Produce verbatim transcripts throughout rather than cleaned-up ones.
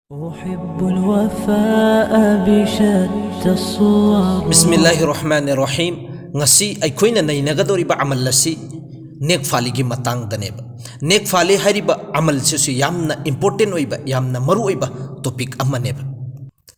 أحب الوفاء بشتى الصور. ꯕꯤꯁꯃꯤꯜꯂꯥꯍꯤ ꯔꯍꯃꯥꯅꯤ ꯔꯍꯤꯝ꯫ ꯉꯁꯤ ꯑꯩꯈꯣꯏꯅ ꯅꯩꯅꯒꯗꯧꯔꯤꯕ ꯑꯃꯜ ꯑꯁꯤ ꯅꯦꯛꯐꯥꯂꯤꯒꯤ ꯃꯇꯥꯡꯗꯅꯦꯕ꯫ ꯅꯦꯛꯐꯥꯂꯤ ꯍꯥꯏꯔꯤꯕ ꯑꯃꯜꯁꯤꯁꯨ ꯌꯥꯝꯅ ꯏꯝꯄꯣꯔꯇꯦꯟ ꯑꯣꯏꯕ, ꯌꯥꯝꯅ ꯃꯔꯨ ꯑꯣꯏꯕ ꯇꯣꯄꯤꯛ ꯑꯃꯅꯦꯕ꯫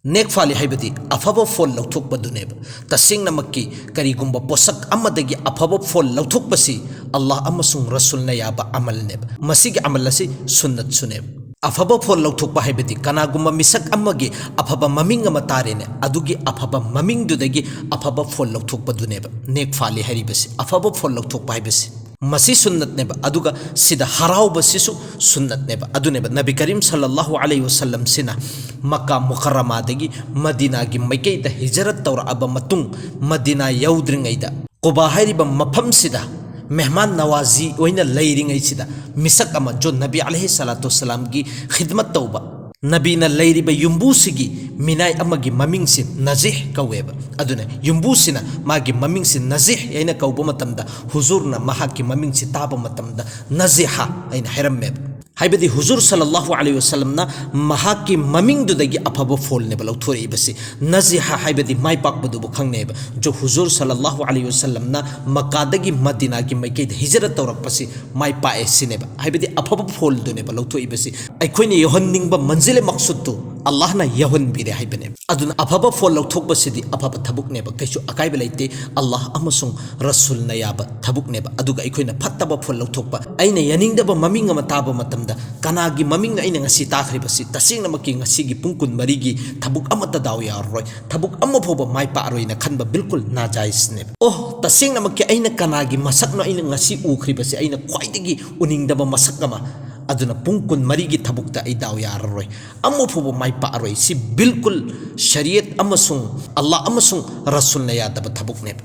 ꯅꯦꯛꯐꯥꯂꯤ ꯍꯥꯏꯕꯗꯤ ꯑꯐꯕ ꯐꯣꯜ ꯂꯧꯊꯣꯛꯄꯗꯨꯅꯦꯕ꯫ ꯇꯁꯦꯡꯅꯃꯛꯀꯤ ꯀꯔꯤꯒꯨꯝꯕ ꯄꯣꯠꯁꯛ ꯑꯃꯗꯒꯤ ꯑꯐꯕ ꯐꯣꯜ ꯂꯧꯊꯣꯛꯄꯁꯤ ꯑꯜꯂꯥꯍ ꯑꯃꯁꯨꯡ ꯔꯁꯨꯜꯅ ꯌꯥꯕ ꯑꯃꯜꯅꯦꯕ꯫ ꯃꯁꯤꯒꯤ ꯑꯃꯜ ꯑꯁꯤ ꯁꯨꯟꯅꯠꯁꯨꯅꯦꯕ꯫ ꯑꯐꯕ ꯐꯣꯜ ꯂꯧꯊꯣꯛꯄ ꯍꯥꯏꯕꯗꯤ ꯀꯅꯥꯒꯨꯝꯕ ꯃꯤꯁꯛ ꯑꯃꯒꯤ ꯑꯐꯕ ꯃꯃꯤꯡ ꯑꯃ ꯇꯥꯔꯦꯅꯦ, ꯑꯗꯨꯒꯤ ꯑꯐꯕ ꯃꯃꯤꯡꯗꯨꯗꯒꯤ ꯑꯐꯕ ꯐꯣꯜ ꯂꯧꯊꯣꯛꯄꯗꯨꯅꯦꯕ ꯅꯦꯛꯐꯥꯂꯤ ꯍꯥꯏꯔꯤꯕꯁꯤ, ꯑꯐꯕ ꯐꯣꯜ ꯂꯧꯊꯣꯛꯄ ꯍꯥꯏꯕꯁꯤ꯫ ꯃꯁꯤ ꯁꯨꯟꯅꯠꯅꯦꯕ꯫ ꯑꯗꯨꯒ ꯁꯤꯗ ꯍꯔꯥꯎꯕꯁꯤꯁꯨ ꯁꯨꯟꯅꯠꯅꯦꯕ꯫ ꯑꯗꯨꯅꯦꯕ ꯅꯕꯤ ꯀꯔꯤꯝ ꯁꯜꯂꯜꯂꯥꯍꯨ ꯑꯂꯩꯍꯤ ꯋꯁꯜꯂꯝꯁꯤꯅ ꯃꯛꯀꯥ ꯃꯨꯀꯔꯔꯃꯥꯗꯒꯤ ꯃꯗꯤꯅꯥꯒꯤ ꯃꯥꯏꯀꯩꯗ ꯍꯤꯖꯔꯠ ꯇꯧꯔꯛꯑꯕ ꯃꯇꯨꯡ, ꯃꯗꯤꯅꯥ ꯌꯧꯗ꯭ꯔꯤꯉꯩꯗ ꯀꯨꯕꯥ ꯍꯥꯏꯔꯤꯕ ꯃꯐꯝꯁꯤꯗ ꯃꯦꯍꯃꯥꯟ ꯅꯋꯥꯖꯤ ꯑꯣꯏꯅ ꯂꯩꯔꯤꯉꯩꯁꯤꯗ ꯃꯤꯁꯛ ꯑꯃ, ꯖꯣ ꯅꯕꯤ ꯑꯂꯩꯍꯤ ꯁꯂꯥꯇꯨ ꯋꯁꯁꯂꯥꯝꯒꯤ ꯈꯤꯗꯃꯠ ꯇꯧꯕ, ꯅꯕꯤꯅ ꯂꯩꯔꯤꯕ ꯌꯨꯝꯕꯨꯁꯤꯒꯤ ꯃꯤꯅꯥꯏ ꯑꯃꯒꯤ ꯃꯃꯤꯡꯁꯤ ꯅꯖꯤꯍ ꯀꯧꯋꯦꯕ꯫ ꯑꯗꯨꯅ ꯌꯨꯝꯕꯨꯁꯤꯅ ꯃꯥꯒꯤ ꯃꯃꯤꯡꯁꯤ ꯅꯖꯤꯍ ꯍꯥꯏꯅ ꯀꯧꯕ ꯃꯇꯝꯗ, ꯍꯨꯖꯨꯔꯅ ꯃꯍꯥꯛꯀꯤ ꯃꯃꯤꯡꯁꯤ ꯇꯥꯕ ꯃꯇꯝꯗ ꯅꯖꯤꯍ ꯍꯥꯏꯅ ꯍꯥꯏꯔꯝꯃꯦꯕ꯫ ꯍꯥꯏꯕꯗꯤ ꯍꯨꯖꯨꯔ ꯁꯜꯂꯜꯂꯥꯍꯨ ꯑꯂꯩꯍꯤ ꯋꯁꯜꯂꯝꯅ ꯃꯍꯥꯛꯀꯤ ꯃꯃꯤꯡꯗꯨꯗꯒꯤ ꯑꯐꯕ ꯐꯣꯜꯅꯦꯕ ꯂꯧꯊꯣꯔꯛꯏꯕꯁꯤ꯫ ꯅꯖꯤꯍ ꯍꯥꯏꯕꯗꯤ ꯃꯥꯏ ꯄꯥꯛꯄꯗꯨꯕꯨ ꯈꯪꯅꯩꯕ꯫ ꯖꯣ ꯍꯨꯖꯨꯔ ꯁꯜꯂꯜꯂꯥꯍꯨ ꯑꯂꯩꯍꯤ ꯋꯁꯜꯂꯝꯅ ꯃꯛꯀꯥꯗꯒꯤ ꯃꯗꯤꯅꯥꯒꯤ ꯃꯥꯏꯀꯩꯗ ꯍꯤꯖꯔꯠ ꯇꯧꯔꯛꯄꯁꯤ ꯃꯥꯏ ꯄꯥꯛꯑꯦ ꯁꯤꯅꯦꯕ꯫ ꯍꯥꯏꯕꯗꯤ ꯑꯐꯕ ꯐꯣꯜꯗꯨꯅꯦꯕ ꯂꯧꯊꯣꯛꯏꯕꯁꯤ꯫ ꯑꯩꯈꯣꯏꯅ ꯌꯧꯍꯟꯅꯤꯡꯕ ꯃꯟꯖꯤꯜ ꯃꯛꯁꯨꯗꯇꯨ ꯑꯜꯂꯥꯍꯅ ꯌꯧꯍꯟꯕꯤꯔꯦ ꯍꯥꯏꯕꯅꯦꯕ꯫ ꯑꯗꯨꯅ ꯑꯐꯕ ꯐꯣꯜ ꯂꯧꯊꯣꯛꯄꯁꯤꯗꯤ ꯑꯐꯕ ꯊꯕꯛꯅꯦꯕ, ꯀꯩꯁꯨ ꯑꯀꯥꯏꯕ ꯂꯩꯇꯦ꯫ ꯑꯜꯂꯥꯍ ꯑꯃꯁꯨꯡ ꯔꯁꯨꯜꯅ ꯌꯥꯕ ꯊꯕꯛꯅꯦꯕ꯫ ꯑꯗꯨꯒ ꯑꯩꯈꯣꯏꯅ ꯐꯠꯇꯕ ꯐꯣꯜ ꯂꯧꯊꯣꯛꯄ, ꯑꯩꯅ ꯌꯥꯅꯤꯡꯗꯕ ꯃꯃꯤꯡ ꯑꯃ ꯇꯥꯕ ꯃꯇꯝꯗ, ꯀꯅꯥꯒꯤ ꯃꯃꯤꯡꯅ ꯑꯩꯅ ꯉꯁꯤ ꯇꯥꯈ꯭ꯔꯤꯕꯁꯤ? ꯇꯁꯦꯡꯅꯃꯛꯀꯤ ꯉꯁꯤꯒꯤ ꯄꯨꯡ ꯀꯨꯟꯃꯔꯤꯒꯤ ꯊꯕꯛ ꯑꯃꯠꯇ ꯗꯥꯎ ꯌꯥꯔꯔꯣꯏ, ꯊꯕꯛ ꯑꯃ ꯐꯥꯎꯕ ꯃꯥꯏ ꯄꯥꯛꯑꯔꯣꯏꯅ ꯈꯟꯕ ꯕꯤꯜꯀꯨꯜ ꯅꯥꯖꯥꯏꯖꯅꯦꯕ꯫ ꯑꯣ, ꯇꯁꯦꯡꯅꯃꯛꯀꯤ ꯑꯩꯅ ꯀꯅꯥꯒꯤ ꯃꯁꯛꯅꯣ ꯑꯩꯅ ꯉꯁꯤ ꯎꯈ꯭ꯔꯤꯕꯁꯤ? ꯑꯩꯅ ꯈ꯭ꯋꯥꯏꯗꯒꯤ ꯎꯅꯤꯡꯗꯕ ꯃꯁꯛ ꯑꯃ꯫ ꯑꯗꯨꯅ ꯄꯨꯡ ꯀꯨꯟꯃꯔꯤꯒꯤ ꯊꯕꯛꯇ ꯑꯩ ꯗꯥꯎ ꯌꯥꯔꯔꯣꯏ, ꯑꯃ ꯐꯥꯎꯕ ꯃꯥꯏ ꯄꯥꯛꯑꯔꯣꯏ꯫ ꯁꯤ ꯕꯤꯜꯀꯨꯜ ꯁꯔꯤꯌꯠ ꯑꯃꯁꯨꯡ ꯑꯜꯂꯥꯍ ꯑꯃꯁꯨꯡ ꯔꯁꯨꯜꯅ ꯌꯥꯗꯕ ꯊꯕꯛꯅꯦꯕ꯫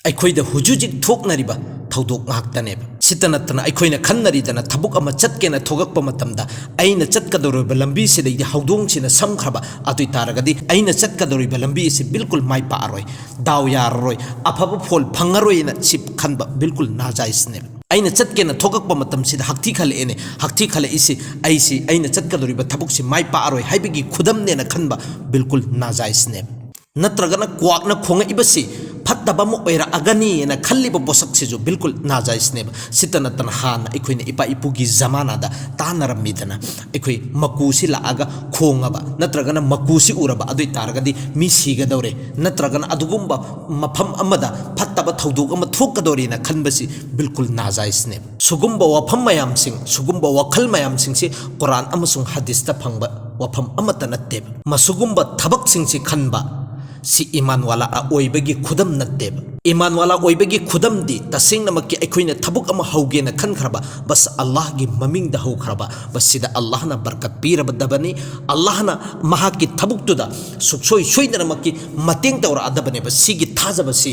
ꯑꯩꯈꯣꯏꯗ ꯍꯧꯖꯤꯛ ꯍꯧꯖꯤꯛ ꯊꯣꯛꯅꯔꯤꯕ ꯊꯧꯗꯣꯛ ꯉꯥꯛꯇꯅꯦꯕ꯫ ꯁꯤꯇ ꯅꯠꯇꯅ ꯑꯩꯈꯣꯏꯅ ꯈꯟꯅꯔꯤꯗꯅ, ꯊꯕꯛ ꯑꯃ ꯆꯠꯀꯦꯅ ꯊꯣꯛꯂꯛꯄ ꯃꯇꯝꯗ ꯑꯩꯅ ꯆꯠꯀꯗꯧꯔꯤꯕ ꯂꯝꯕꯤꯁꯤꯗꯩꯗꯤ ꯍꯧꯗꯣꯡꯁꯤꯅ ꯁꯝꯈ꯭ꯔꯕ ꯑꯗꯨ ꯑꯣꯏ ꯇꯥꯔꯒꯗꯤ ꯑꯩꯅ ꯆꯠꯀꯗꯧꯔꯤꯕ ꯂꯝꯕꯤ ꯑꯁꯤ ꯕꯤꯜꯀꯨꯜ ꯃꯥꯏ ꯄꯥꯛꯑꯔꯣꯏ, ꯗꯥꯎ ꯌꯥꯔꯔꯣꯏ, ꯑꯐꯕ ꯐꯣꯜ ꯐꯪꯉꯔꯣꯏꯅ ꯁꯤ ꯈꯟꯕ ꯕꯤꯜꯀꯨꯜ ꯅꯥꯖꯥꯏꯖꯅꯦꯕ꯫ ꯑꯩꯅ ꯆꯠꯀꯦꯅ ꯊꯣꯛꯂꯛꯄ ꯃꯇꯝꯁꯤꯗ ꯍꯛꯊꯤ ꯈꯜꯂꯛꯑꯦꯅꯦ, ꯍꯛꯊꯤ ꯈꯜꯂꯛꯏꯁꯤ ꯑꯩꯁꯤ ꯑꯩꯅ ꯆꯠꯀꯗꯧꯔꯤꯕ ꯊꯕꯛꯁꯤ ꯃꯥꯏ ꯄꯥꯛꯑꯔꯣꯏ ꯍꯥꯏꯕꯒꯤ ꯈꯨꯗꯝꯅꯦꯅ ꯈꯟꯕ ꯕꯤꯜꯀꯨꯜ ꯅꯥꯖꯥꯏꯖꯅꯦꯕ꯫ ꯅꯠꯇ꯭ꯔꯒꯅ ꯀ꯭ꯋꯥꯛꯅ ꯈꯣꯡꯉꯛꯏꯕꯁꯤ ꯐꯠꯇꯕ ꯑꯃ ꯑꯣꯏꯔꯛꯑꯒꯅꯤꯅ ꯈꯜꯂꯤꯕ ꯄꯣꯠꯁꯛꯁꯤꯁꯨ ꯕꯤꯜꯀꯨꯜ ꯅꯥꯖꯥꯏꯖꯅꯦꯕ꯫ ꯁꯤꯇ ꯅꯠꯇꯅ ꯍꯥꯟꯅ ꯑꯩꯈꯣꯏꯅ ꯏꯄꯥ ꯏꯄꯨꯒꯤ ꯖꯃꯥꯅꯥꯗ ꯇꯥꯟꯅꯔꯝꯃꯤꯗꯅ, ꯑꯩꯈꯣꯏ ꯃꯀꯨꯁꯤ ꯂꯥꯛꯑꯒ ꯈꯣꯡꯉꯕ ꯅꯠꯇ꯭ꯔꯒꯅ ꯃꯀꯨꯁꯤ ꯎꯔꯕ ꯑꯗꯨ ꯑꯣꯏ ꯇꯥꯔꯒꯗꯤ ꯃꯤ ꯁꯤꯒꯗꯧꯔꯦ ꯅꯠꯇ꯭ꯔꯒꯅ ꯑꯗꯨꯒꯨꯝꯕ ꯃꯐꯝ ꯑꯃꯗ ꯐꯠꯇꯕ ꯊꯧꯗꯣꯛ ꯑꯃ ꯊꯣꯛꯀꯗꯧꯔꯦꯅ ꯈꯟꯕꯁꯤ ꯕꯤꯜꯀꯨꯜ ꯅꯥꯖꯥꯏꯖꯅꯦꯕ꯫ ꯁꯨꯒꯨꯝꯕ ꯋꯥꯐꯝ ꯃꯌꯥꯝꯁꯤꯡ, ꯁꯨꯒꯨꯝꯕ ꯋꯥꯈꯜ ꯃꯌꯥꯝꯁꯤꯡꯁꯤ ꯀꯨꯔꯥꯟ ꯑꯃꯁꯨꯡ ꯍꯗꯤꯁꯇ ꯐꯪꯕ ꯋꯥꯐꯝ ꯑꯃꯠꯇ ꯅꯠꯇꯦꯕ꯫ ꯃꯁꯨꯒꯨꯝꯕ ꯊꯕꯛꯁꯤꯡꯁꯤ ꯈꯟꯕ ꯁꯤ ꯏꯃꯥꯟꯋꯥꯂꯥ ꯑꯣꯏꯕꯒꯤ ꯈꯨꯗꯝ ꯅꯠꯇꯦꯕ꯫ ꯏꯃꯥꯟꯋꯥꯂꯥ ꯑꯣꯏꯕꯒꯤ ꯈꯨꯗꯝꯗꯤ ꯇꯁꯦꯡꯅꯃꯛꯀꯤ ꯑꯩꯈꯣꯏꯅ ꯊꯕꯛ ꯑꯃ ꯍꯧꯒꯦꯅ ꯈꯟꯈ꯭ꯔꯕ, ꯕꯁ ꯑꯜꯂꯥꯍꯒꯤ ꯃꯃꯤꯡꯗ ꯍꯧꯈ꯭ꯔꯕ, ꯕꯁ ꯁꯤꯗ ꯑꯜꯂꯥꯍꯅ ꯕꯔꯀꯠ ꯄꯤꯔꯕꯗꯕꯅꯤ, ꯑꯜꯂꯥꯍꯅ ꯃꯍꯥꯛꯀꯤ ꯊꯕꯛꯇꯨꯗ ꯁꯨꯛꯁꯣꯏ ꯁꯣꯏꯗꯅꯃꯛꯀꯤ ꯃꯇꯦꯡ ꯇꯧꯔꯛꯑꯗꯕꯅꯦꯕ꯫ ꯁꯤꯒꯤ ꯊꯥꯖꯕꯁꯤ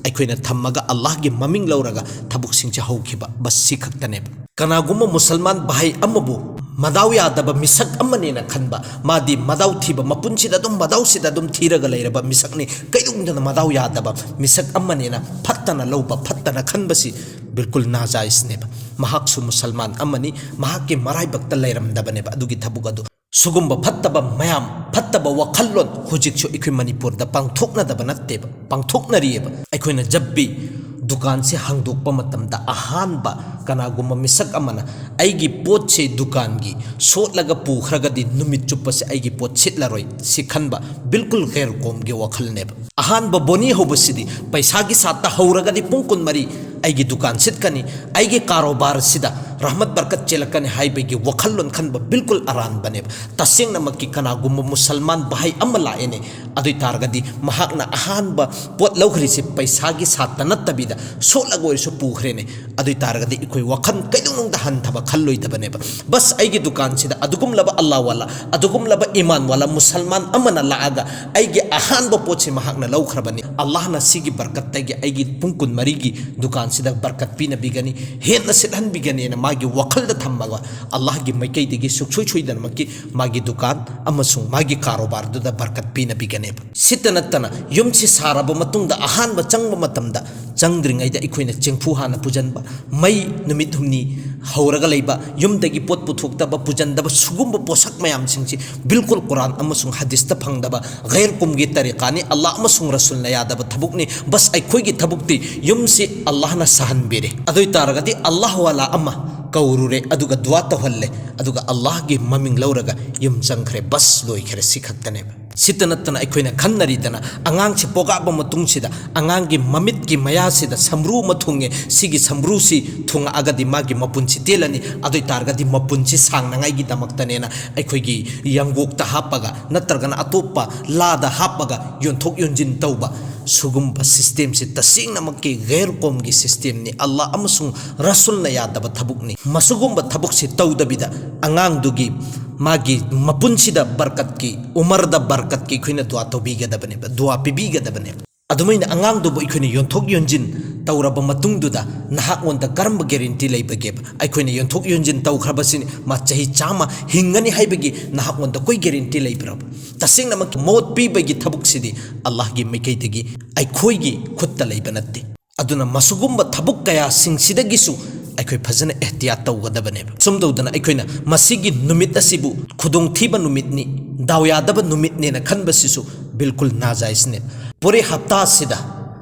ꯑꯩꯈꯣꯏꯅ ꯊꯝꯃꯒ ꯑꯜꯂꯥꯍꯒꯤ ꯃꯃꯤꯡ ꯂꯧꯔꯒ ꯊꯕꯛꯁꯤꯡꯁꯦ ꯍꯧꯈꯤꯕ, ꯕꯁ ꯁꯤ ꯈꯛꯇꯅꯦꯕ꯫ ꯀꯅꯥꯒꯨꯝꯕ ꯃꯨꯁꯜꯃꯥꯟ ꯚꯥꯏ ꯑꯃꯕꯨ ꯃꯗꯥꯎ ꯌꯥꯗꯕ ꯃꯤꯁꯛ ꯑꯃꯅꯦꯅ ꯈꯟꯕ, ꯃꯥꯗꯤ ꯃꯗꯥꯎ ꯊꯤꯕ, ꯃꯄꯨꯟꯁꯤꯗ ꯑꯗꯨꯝ ꯃꯗꯥꯎꯁꯤꯗ ꯑꯗꯨꯝ ꯊꯤꯔꯒ ꯂꯩꯔꯕ ꯃꯤꯁꯛꯅꯤ, ꯀꯩꯗꯧꯗꯅ ꯃꯗꯥꯎ ꯌꯥꯗꯕ ꯃꯤꯁꯛ ꯑꯃꯅꯦꯅ ꯐꯠꯇꯅ ꯂꯧꯕ, ꯐꯠꯇꯅ ꯈꯟꯕꯁꯤ ꯕꯤꯜꯀꯨꯜ ꯅꯥꯖꯥꯏꯖꯅꯦꯕ꯫ ꯃꯍꯥꯛꯁꯨ ꯃꯨꯁꯜꯃꯥꯟ ꯑꯃꯅꯤ, ꯃꯍꯥꯛꯀꯤ ꯃꯔꯥꯏꯕꯛꯇ ꯂꯩꯔꯝꯗꯕꯅꯦꯕ ꯑꯗꯨꯒꯤ ꯊꯕꯛ ꯑꯗꯨ꯫ ꯁꯨꯒꯨꯝꯕ ꯐꯠꯇꯕ ꯃꯌꯥꯝ, ꯐꯠꯇꯕ ꯋꯥꯈꯜꯂꯣꯟ ꯍꯧꯖꯤꯛꯁꯨ ꯑꯩꯈꯣꯏ ꯃꯅꯤꯄꯨꯔꯗ ꯄꯥꯡꯊꯣꯛꯅꯗꯕ ꯅꯠꯇꯦꯕ, ꯄꯥꯡꯊꯣꯛꯅꯔꯤꯑꯕ꯫ ꯑꯩꯈꯣꯏꯅ ꯖꯕ ꯚꯤ ꯗꯨꯀꯥꯟꯁꯦ ꯍꯥꯡꯗꯣꯛꯄ ꯃꯇꯝꯗ ꯑꯍꯥꯟꯕ ꯀꯅꯥꯒꯨꯝꯕ ꯃꯤꯁꯛ ꯑꯃꯅ ꯑꯩꯒꯤ ꯄꯣꯠꯁꯦ ꯗꯨꯀꯥꯟꯒꯤ ꯁꯣꯠꯂꯒ ꯄꯨꯈ꯭ꯔꯒꯗꯤ ꯅꯨꯃꯤꯠ ꯆꯨꯞꯄꯁꯦ ꯑꯩꯒꯤ ꯄꯣꯠ ꯁꯤꯠꯂꯔꯣꯏ, ꯁꯤ ꯈꯟꯕ ꯕꯤꯜꯀꯨꯜ ꯒꯩꯔ ꯀꯣꯝꯒꯤ ꯋꯥꯈꯜꯅꯦꯕ꯫ ꯑꯍꯥꯟꯕ ꯕꯣꯅꯤ ꯍꯧꯕꯁꯤꯗꯤ ꯄꯩꯁꯥꯒꯤ ꯁꯥꯠꯇ ꯍꯧꯔꯒꯗꯤ ꯄꯨꯡ ꯀꯨꯟꯃꯔꯤ ꯑꯩꯒꯤ ꯗꯨꯀꯥꯟ ꯁꯤꯠꯀꯅꯤ, ꯑꯩꯒꯤ ꯀꯥꯔꯣꯕꯥꯔꯁꯤꯗ ꯔꯍꯃꯠ ꯕꯔꯀꯠ ꯆꯦꯜꯂꯛꯀꯅꯤ ꯍꯥꯏꯕꯒꯤ ꯋꯥꯈꯜꯂꯣꯟ ꯈꯟꯕ ꯕꯤꯜꯀꯨꯜ ꯑꯔꯥꯟꯕꯅꯦꯕ꯫ ꯇꯁꯦꯡꯅꯃꯛꯀꯤ ꯀꯅꯥꯒꯨꯝꯕ ꯃꯨꯁꯜꯃꯥꯟ ꯚꯥꯏ ꯑꯃ ꯂꯥꯛꯑꯦꯅꯦ, ꯑꯗꯨ ꯑꯣꯏ ꯇꯥꯔꯒꯗꯤ ꯃꯍꯥꯛꯅ ꯑꯍꯥꯟꯕ ꯄꯣꯠ ꯂꯧꯈ꯭ꯔꯤꯁꯦ ꯄꯩꯁꯥꯒꯤ ꯁꯥꯠꯇ ꯅꯠꯇꯕꯤꯗ ꯁꯣꯠꯂꯒ ꯑꯣꯏꯔꯁꯨ ꯄꯨꯈ꯭ꯔꯦꯅꯦ꯫ ꯑꯗꯨ ꯑꯣꯏ ꯇꯥꯔꯒꯗꯤ ꯑꯩꯈꯣꯏ ꯋꯥꯈꯜ ꯀꯩꯗꯧꯅꯨꯡꯗ ꯍꯟꯊꯕ ꯈꯜꯂꯣꯏꯗꯕꯅꯦꯕ꯫ ꯕꯁ ꯑꯩꯒꯤ ꯗꯨꯀꯥꯟꯁꯤꯗ ꯑꯗꯨꯒꯨꯝꯂꯕ ꯑꯜꯂꯥꯍ ꯋꯥꯂꯥ, ꯑꯗꯨꯒꯨꯝꯂꯕ ꯏꯃꯥꯟ ꯋꯥꯂꯥ ꯃꯨꯁꯜꯃꯥꯟ ꯑꯃꯅ ꯂꯥꯛꯑꯒ ꯑꯩꯒꯤ ꯑꯍꯥꯟꯕ ꯄꯣꯠꯁꯤ ꯃꯍꯥꯛꯅ ꯂꯧꯈ꯭ꯔꯕꯅꯤ, ꯑꯜꯂꯥꯍꯅ ꯁꯤꯒꯤ ꯕꯔꯀꯠꯇꯒꯤ ꯑꯩꯒꯤ ꯄꯨꯡ ꯀꯨꯟꯃꯔꯤꯒꯤ ꯗꯨꯀꯥꯟꯁꯤꯗ ꯕꯔꯀꯠ ꯄꯤꯅꯕꯤꯒꯅꯤ, ꯍꯦꯟꯅ ꯁꯤꯠꯍꯟꯕꯤꯒꯅꯤꯅ ꯃꯥꯒꯤ ꯋꯥꯈꯜꯗ ꯊꯝꯃꯒ ꯑꯜꯂꯥꯍꯒꯤ ꯃꯥꯏꯀꯩꯗꯒꯤ ꯁꯨꯛꯁꯣꯏ ꯁꯣꯏꯗꯅꯃꯛꯀꯤ ꯃꯥꯒꯤ ꯗꯨꯀꯥꯟ ꯑꯃꯁꯨꯡ ꯃꯥꯒꯤ ꯀꯥꯔꯣꯕꯥꯔꯗꯨꯗ ꯕꯔꯀꯠ ꯄꯤꯅꯕꯤꯒꯅꯦꯕ꯫ ꯁꯤꯇ ꯅꯠꯇꯅ ꯌꯨꯝꯁꯤ ꯁꯥꯔꯕ ꯃꯇꯨꯡꯗ ꯑꯍꯥꯟꯕ ꯆꯪꯕ ꯃꯇꯝꯗ ꯆꯪꯗ꯭ꯔꯤꯉꯩꯗ ꯑꯩꯈꯣꯏꯅ ꯆꯦꯡꯐꯨ ꯍꯥꯟꯅ ꯄꯨꯖꯟꯕ, ꯃꯩ ꯅꯨꯃꯤꯠ ꯍꯨꯝꯅꯤ ꯍꯧꯔꯒ ꯂꯩꯕ, ꯌꯨꯝꯗꯒꯤ ꯄꯣꯠ ꯄꯨꯊꯣꯛꯇꯕ, ꯄꯨꯖꯟꯗꯕ, ꯁꯤꯒꯨꯝꯕ ꯄꯣꯠꯁꯛ ꯃꯌꯥꯝꯁꯤꯡꯁꯤ ꯕꯤꯜꯀꯨꯜ ꯀꯨꯔꯥꯟ ꯑꯃꯁꯨꯡ ꯍꯗꯤꯁꯇ ꯐꯪꯗꯕ ꯒꯩꯔ ꯀꯨꯝꯒꯤ ꯇꯔꯤꯀꯥꯅꯤ꯫ ꯑꯜꯂꯥꯍ ꯑꯃꯁꯨꯡ ꯔꯁꯨꯜꯅ ꯌꯥꯗꯕ ꯊꯕꯛꯅꯤ꯫ ꯕꯁ ꯑꯩꯈꯣꯏꯒꯤ ꯊꯕꯛꯇꯤ ꯌꯨꯝꯁꯤ ꯑꯜꯂꯥꯍꯅ ꯁꯥꯍꯟꯕꯤꯔꯦ꯫ ꯑꯗꯨ ꯑꯣꯏ ꯇꯥꯔꯒꯗꯤ ꯑꯜꯂꯥꯍ ꯋꯥꯂꯥ ꯑꯃ ꯀꯧꯔꯨꯔꯦ, ꯑꯗꯨꯒ ꯗꯨꯋꯥ ꯇꯧꯍꯜꯂꯦ, ꯑꯗꯨꯒ ꯑꯜꯂꯥꯍꯒꯤ ꯃꯃꯤꯡ ꯂꯧꯔꯒ ꯌꯨꯝ ꯆꯪꯈ꯭ꯔꯦ꯫ ꯕꯁ ꯂꯣꯏꯈ꯭ꯔꯦ꯫ ꯁꯤ ꯈꯛꯇꯅꯦꯕ꯫ ꯁꯤꯇ ꯅꯠꯇꯅ ꯑꯩꯈꯣꯏꯅ ꯈꯟꯅꯔꯤꯗꯅ, ꯑꯉꯥꯡꯁꯤ ꯄꯣꯛꯂꯛꯑꯕ ꯃꯇꯨꯡꯁꯤꯗ ꯑꯉꯥꯡꯒꯤ ꯃꯃꯤꯠꯀꯤ ꯃꯌꯥꯁꯤꯗ ꯁꯝꯕ꯭ꯔꯨ ꯑꯃ ꯊꯨꯡꯉꯦ, ꯁꯤꯒꯤ ꯁꯝꯕ꯭ꯔꯨꯁꯤ ꯊꯨꯡꯉꯛꯑꯒꯗꯤ ꯃꯥꯒꯤ ꯃꯄꯨꯟꯁꯤ ꯇꯦꯜꯂꯅꯤ꯫ ꯑꯗꯨ ꯑꯣꯏ ꯇꯥꯔꯒꯗꯤ ꯃꯄꯨꯟꯁꯤ ꯁꯥꯡꯅꯉꯥꯏꯒꯤꯗꯃꯛꯇꯅꯦꯅ ꯑꯩꯈꯣꯏꯒꯤ ꯌꯥꯡꯒꯣꯛꯇ ꯍꯥꯞꯄꯒ ꯅꯠꯇ꯭ꯔꯒꯅ ꯑꯇꯣꯞꯄ ꯂꯥꯗ ꯍꯥꯞꯄꯒ ꯌꯣꯟꯊꯣꯛ ꯌꯣꯟꯁꯤꯟ ꯇꯧꯕ, ꯁꯤꯒꯨꯝꯕ ꯁꯤꯁꯇꯦꯝꯁꯤ ꯇꯁꯦꯡꯅꯃꯛꯀꯤ ꯒꯩꯔ ꯀꯣꯝꯒꯤ ꯁꯤꯁꯇꯦꯝꯅꯤ꯫ ꯑꯜꯂꯥꯍ ꯑꯃꯁꯨꯡ ꯔꯁꯨꯜꯅ ꯌꯥꯗꯕ ꯊꯕꯛꯅꯤ꯫ ꯃꯁꯤꯒꯨꯝꯕ ꯊꯕꯛꯁꯤ ꯇꯧꯗꯕꯤꯗ ꯑꯉꯥꯡꯗꯨꯒꯤ ꯃꯥꯒꯤ ꯃꯄꯨꯟꯁꯤꯗ ꯕꯔꯀꯠꯀꯤ, ꯎꯃꯔꯗ ꯕꯔꯀꯠꯀꯤ ꯑꯩꯈꯣꯏꯅ ꯗꯨꯋꯥ ꯇꯧꯕꯤꯒꯗꯕꯅꯦꯕ, ꯗꯨꯋꯥ ꯄꯤꯕꯤꯒꯗꯕꯅꯦꯕ꯫ ꯑꯗꯨꯃꯥꯏꯅ ꯑꯉꯥꯡꯗꯨꯕꯨ ꯑꯩꯈꯣꯏꯅ ꯌꯣꯟꯊꯣꯛ ꯌꯣꯟꯁꯤꯟ ꯇꯧꯔꯕ ꯃꯇꯨꯡꯗꯨꯗ ꯅꯍꯥꯛꯉꯣꯟꯗ ꯀꯔꯝꯕ ꯒꯦꯔꯦꯟꯇꯤ ꯂꯩꯕꯒꯦꯕ? ꯑꯩꯈꯣꯏꯅ ꯌꯣꯟꯊꯣꯛ ꯌꯣꯟꯁꯤꯟ ꯇꯧꯈ꯭ꯔꯕꯁꯤꯅ ꯃꯥ ꯆꯍꯤ ꯆꯥꯝꯃ ꯍꯤꯡꯒꯅꯤ ꯍꯥꯏꯕꯒꯤ ꯅꯍꯥꯛꯉꯣꯟꯗ ꯀꯣꯏ ꯒꯦꯔꯦꯟꯇꯤ ꯂꯩꯕ꯭ꯔꯕ? ꯇꯁꯦꯡꯅꯃꯛ ꯃꯣꯠ ꯄꯤꯕꯒꯤ ꯊꯕꯛꯁꯤꯗꯤ ꯑꯜꯂꯥꯍꯒꯤ ꯃꯥꯏꯀꯩꯗꯒꯤ ꯑꯩꯈꯣꯏꯒꯤ ꯈꯨꯠꯇ ꯂꯩꯕ ꯅꯠꯇꯦ꯫ ꯑꯗꯨꯅ ꯃꯁꯤꯒꯨꯝꯕ ꯊꯕꯛ ꯀꯌꯥꯁꯤꯡꯁꯤꯗꯒꯤꯁꯨ ꯑꯩꯈꯣꯏ ꯐꯖꯅ ꯑꯦꯍꯇꯤꯌꯥꯠ ꯇꯧꯒꯗꯕꯅꯦꯕ꯫ ꯁꯨꯝ ꯇꯧꯗꯅ ꯑꯩꯈꯣꯏꯅ ꯃꯁꯤꯒꯤ ꯅꯨꯃꯤꯠ ꯑꯁꯤꯕꯨ ꯈꯨꯗꯣꯡꯊꯤꯕ ꯅꯨꯃꯤꯠꯅꯤ, ꯗꯥꯎ ꯌꯥꯗꯕ ꯅꯨꯃꯤꯠꯅꯦꯅ ꯈꯟꯕꯁꯤꯁꯨ ꯕꯤꯜꯀꯨꯜ ꯅꯥꯖꯥꯏꯖꯅꯦ꯫ ꯄꯨꯔꯦ ꯍꯞꯇꯥꯁꯤꯗ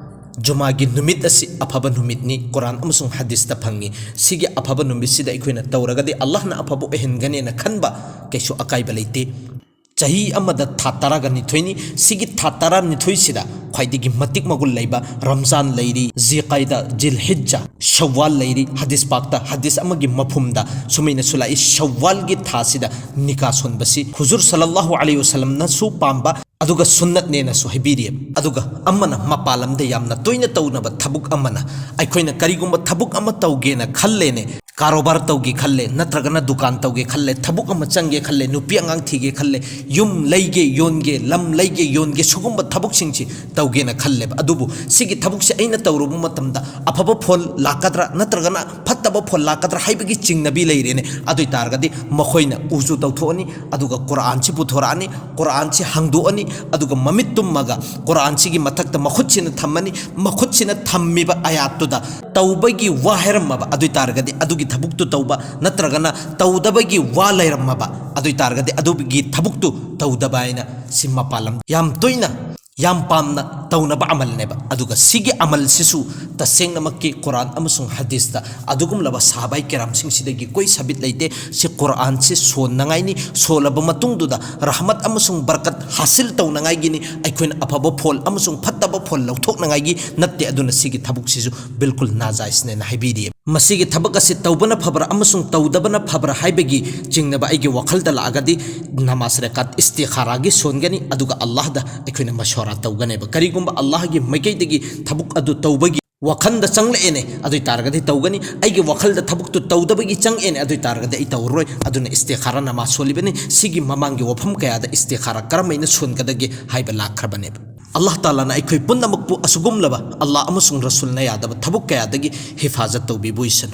ꯖꯨꯃꯥꯒꯤ ꯅꯨꯃꯤꯠ ꯑꯁꯤ ꯑꯐꯕ ꯅꯨꯃꯤꯠꯅꯤ, ꯀꯨꯔꯥꯟ ꯑꯃꯁꯨꯡ ꯍꯗꯤꯁꯇ ꯐꯪꯉꯤ꯫ ꯁꯤꯒꯤ ꯑꯐꯕ ꯅꯨꯃꯤꯠꯁꯤꯗ ꯑꯩꯈꯣꯏꯅ ꯇꯧꯔꯒꯗꯤ ꯑꯜꯂꯥꯍꯅ ꯑꯐꯕ ꯑꯣꯏꯍꯟꯒꯅꯦꯅ ꯈꯟꯕ ꯀꯩꯁꯨ ꯑꯀꯥꯏꯕ ꯂꯩꯇꯦ꯫ ꯆꯍꯤ ꯑꯃꯗ ꯊꯥ ꯇꯔꯥꯒ ꯅꯤꯊꯣꯏꯅꯤ꯫ ꯁꯤꯒꯤ ꯊꯥ ꯇꯔꯥꯅꯤꯊꯣꯏꯁꯤꯗ ꯈ꯭ꯋꯥꯏꯗꯒꯤ ꯃꯇꯤꯛ ꯃꯒꯨꯟ ꯂꯩꯕ ꯔꯝꯖꯥꯟ ꯂꯩꯔꯤ, ꯖꯤꯜ ꯀꯥꯏꯗꯥ, ꯖꯤꯜ ꯍꯤꯖꯖꯥ, ꯁꯋ꯭ꯋꯥꯜ ꯂꯩꯔꯤ꯫ ꯍꯗꯤꯁ ꯄꯥꯛꯇ ꯍꯗꯤꯁ ꯑꯃꯒꯤ ꯃꯐꯍꯨꯝꯗ ꯁꯨꯃꯥꯏꯅꯁꯨ ꯂꯥꯛꯏ, ꯁꯋ꯭ꯋꯥꯜꯒꯤ ꯊꯥꯁꯤꯗ ꯅꯤꯀꯥ ꯁꯣꯟꯕꯁꯤ ꯍꯨꯖꯨꯔ ꯁꯜꯂꯜꯂꯥꯍꯨ ꯑꯂꯩꯍꯤ ꯋꯁꯜꯂꯝꯅꯁꯨ ꯄꯥꯝꯕ, ꯑꯗꯨꯒ ꯁꯨꯟꯅꯠꯅꯦꯅꯁꯨ ꯍꯥꯏꯕꯤꯔꯤ꯫ ꯑꯗꯨꯒ ꯑꯃꯅ ꯃꯄꯥꯟ ꯂꯝꯗ ꯌꯥꯝꯅ ꯇꯣꯏꯅ ꯇꯧꯅꯕ ꯊꯕꯛ ꯑꯃꯅ, ꯑꯩꯈꯣꯏꯅ ꯀꯔꯤꯒꯨꯝꯕ ꯊꯕꯛ ꯑꯃ ꯇꯧꯒꯦꯅ ꯈꯜꯂꯦꯅꯦ, ꯀꯥꯔꯣꯕꯥꯔ ꯇꯧꯒꯦ ꯈꯜꯂꯦ, ꯅꯠꯇ꯭ꯔꯒꯅ ꯗꯨꯀꯥꯟ ꯇꯧꯒꯦ ꯈꯜꯂꯦ, ꯊꯕꯛ ꯑꯃ ꯆꯪꯒꯦ ꯈꯜꯂꯦ, ꯅꯨꯄꯤ ꯑꯉꯥꯡ ꯊꯤꯒꯦ ꯈꯜꯂꯦ, ꯌꯨꯝ ꯂꯩꯒꯦ ꯌꯣꯟꯒꯦ, ꯂꯝ ꯂꯩꯒꯦ ꯌꯣꯟꯒꯦ, ꯁꯤꯒꯨꯝꯕ ꯊꯕꯛꯁꯤꯡꯁꯤ ꯇꯧꯒꯦꯅ ꯈꯜꯂꯦꯕ꯫ ꯑꯗꯨꯕꯨ ꯁꯤꯒꯤ ꯊꯕꯛꯁꯦ ꯑꯩꯅ ꯇꯧꯔꯨꯕ ꯃꯇꯝꯗ ꯑꯐꯕ ꯐꯣꯜ ꯂꯥꯛꯀꯗ꯭ꯔꯥ ꯅꯠꯇ꯭ꯔꯒꯅ ꯐꯠꯇꯕ ꯐꯣꯜ ꯂꯥꯛꯀꯗ꯭ꯔꯥ ꯍꯥꯏꯕꯒꯤ ꯆꯤꯡꯅꯕꯤ ꯂꯩꯔꯦꯅꯦ꯫ ꯑꯗꯨ ꯑꯣꯏ ꯇꯥꯔꯒꯗꯤ ꯃꯈꯣꯏꯅ ꯎꯖꯨ ꯇꯧꯊꯣꯛꯑꯅꯤ, ꯑꯗꯨꯒ ꯀꯨꯔꯥꯟꯁꯤ ꯄꯨꯊꯣꯔꯛꯑꯅꯤ, ꯀꯨꯔꯥꯟꯁꯤ ꯍꯥꯡꯗꯣꯛꯑꯅꯤ, ꯑꯗꯨꯒ ꯃꯃꯤꯠ ꯇꯨꯝꯃꯒ ꯀꯨꯔꯥꯟꯁꯤꯒꯤ ꯃꯊꯛꯇ ꯃꯈꯨꯠꯁꯤꯅ ꯊꯝꯃꯅꯤ꯫ ꯃꯈꯨꯠꯁꯤꯅ ꯊꯝꯃꯤꯕ ꯑꯥꯌꯥꯠꯇꯨꯗ ꯇꯧꯕꯒꯤ ꯋꯥ ꯍꯥꯏꯔꯝꯃꯕ ꯑꯗꯨ ꯑꯣꯏ ꯇꯥꯔꯒꯗꯤ ꯑꯗꯨꯒꯤ ꯊꯕꯛꯇꯨ ꯇꯧꯕ, ꯅꯠꯇ꯭ꯔꯒꯅ ꯇꯧꯗꯕꯒꯤ ꯋꯥ ꯂꯩꯔꯝꯃꯕ ꯑꯗꯨ ꯑꯣꯏ ꯇꯥꯔꯒꯗꯤ ꯑꯗꯨꯒꯤ ꯊꯕꯛꯇꯨ ꯇꯧꯗꯕ ꯍꯥꯏꯅ ꯁꯤ ꯃꯄꯥꯟ ꯂꯝ ꯌꯥꯝ ꯇꯣꯏꯅ ꯌꯥꯝ ꯄꯥꯝꯅ ꯇꯧꯅꯕ ꯑꯃꯜꯅꯦꯕ꯫ ꯑꯗꯨꯒ ꯁꯤꯒꯤ ꯑꯃꯜꯁꯤꯁꯨ ꯇꯁꯦꯡꯅꯃꯛꯀꯤ ꯀꯨꯔꯥꯟ ꯑꯃꯁꯨꯡ ꯍꯗꯤꯁꯇ ꯑꯗꯨꯒꯨꯝꯂꯕ ꯁꯍꯥꯕꯥꯏ ꯀꯤꯔꯥꯝꯁꯤꯡꯁꯤꯗꯒꯤ ꯀꯣꯏ ꯁꯕꯤꯠ ꯂꯩꯇꯦ꯫ ꯁꯤ ꯀꯨꯔꯥꯟꯁꯤ ꯁꯣꯟꯅꯉꯥꯏꯅꯤ, ꯁꯣꯜꯂꯕ ꯃꯇꯨꯡꯗꯨꯗ ꯔꯍꯃꯠ ꯑꯃꯁꯨꯡ ꯕꯔꯀꯠ ꯍꯥꯁꯤꯜ ꯇꯧꯅꯉꯥꯏꯒꯤꯅꯤ꯫ ꯑꯩꯈꯣꯏꯅ ꯑꯐꯕ ꯐꯣꯜ ꯑꯃꯁꯨꯡ ꯐꯠꯇꯕ ꯐꯣꯜ ꯂꯧꯊꯣꯛꯅꯉꯥꯏꯒꯤ ꯅꯠꯇꯦ꯫ ꯑꯗꯨꯅ ꯁꯤꯒꯤ ꯊꯕꯛꯁꯤꯁꯨ ꯕꯤꯜꯀꯨꯜ ꯅꯥꯖꯥꯏꯖꯅꯦꯅ ꯍꯥꯏꯕꯤꯔꯤ꯫ ꯃꯁꯤꯒꯤ ꯊꯕꯛ ꯑꯁꯤ ꯇꯧꯕꯅ ꯐꯕ꯭ꯔꯥ ꯑꯃꯁꯨꯡ ꯇꯧꯗꯕꯅ ꯐꯕ꯭ꯔꯥ ꯍꯥꯏꯕꯒꯤ ꯆꯤꯡꯅꯕ ꯑꯩꯒꯤ ꯋꯥꯈꯜꯗ ꯂꯥꯛꯑꯒꯗꯤ ꯅꯃꯥꯖ ꯔꯀꯥꯠ ꯏꯁꯇꯤꯈꯥꯔꯥꯒꯤ ꯁꯣꯟꯒꯅꯤ, ꯑꯗꯨꯒ ꯑꯜꯂꯥꯍꯗ ꯑꯩꯈꯣꯏꯅ ꯃꯁꯣꯔꯥ ꯇꯧꯒꯅꯦꯕ꯫ ꯀꯔꯤꯒꯨꯝꯕ ꯑꯜꯂꯥꯍꯒꯤ ꯃꯥꯏꯀꯩꯗꯒꯤ ꯊꯕꯛ ꯑꯗꯨ ꯇꯧꯕꯒꯤ ꯋꯥꯈꯜꯗ ꯆꯪꯂꯛꯑꯦꯅꯦ, ꯑꯗꯨ ꯑꯣꯏ ꯇꯥꯔꯒꯗꯤ ꯇꯧꯒꯅꯤ꯫ ꯑꯩꯒꯤ ꯋꯥꯈꯜꯗ ꯊꯕꯛꯇꯨ ꯇꯧꯗꯕꯒꯤ ꯆꯪꯉꯛꯑꯦꯅꯦ, ꯑꯗꯨ ꯑꯣꯏ ꯇꯥꯔꯒꯗꯤ ꯑꯩ ꯇꯧꯔꯔꯣꯏ꯫ ꯑꯗꯨꯅ ꯏꯁꯇꯤꯈꯥꯔꯥ ꯅꯃꯥꯖ ꯁꯣꯜꯂꯤꯕꯅꯤ꯫ ꯁꯤꯒꯤ ꯃꯃꯥꯡꯒꯤ ꯋꯥꯐꯝ ꯀꯌꯥꯗ ꯏꯁꯇꯤꯈꯥꯔꯥ ꯀꯔꯝꯍꯥꯏꯅ ꯁꯣꯟꯒꯗꯒꯦ ꯍꯥꯏꯕ ꯂꯥꯛꯈ꯭ꯔꯕꯅꯦꯕ꯫ ꯑꯜꯂꯥꯍ ꯇꯥꯂꯥꯅ ꯑꯩꯈꯣꯏ ꯄꯨꯝꯅꯃꯛꯄꯨ ꯑꯁꯤꯒꯨꯝꯂꯕ ꯑꯜꯂꯥꯍ ꯑꯃꯁꯨꯡ ꯔꯁꯨꯜꯅ ꯌꯥꯗꯕ ꯊꯕꯛ ꯀꯌꯥꯗꯒꯤ ꯍꯤꯐꯥꯖꯠ ꯇꯧꯕꯤꯕ ꯑꯣꯏꯁꯅꯨ꯫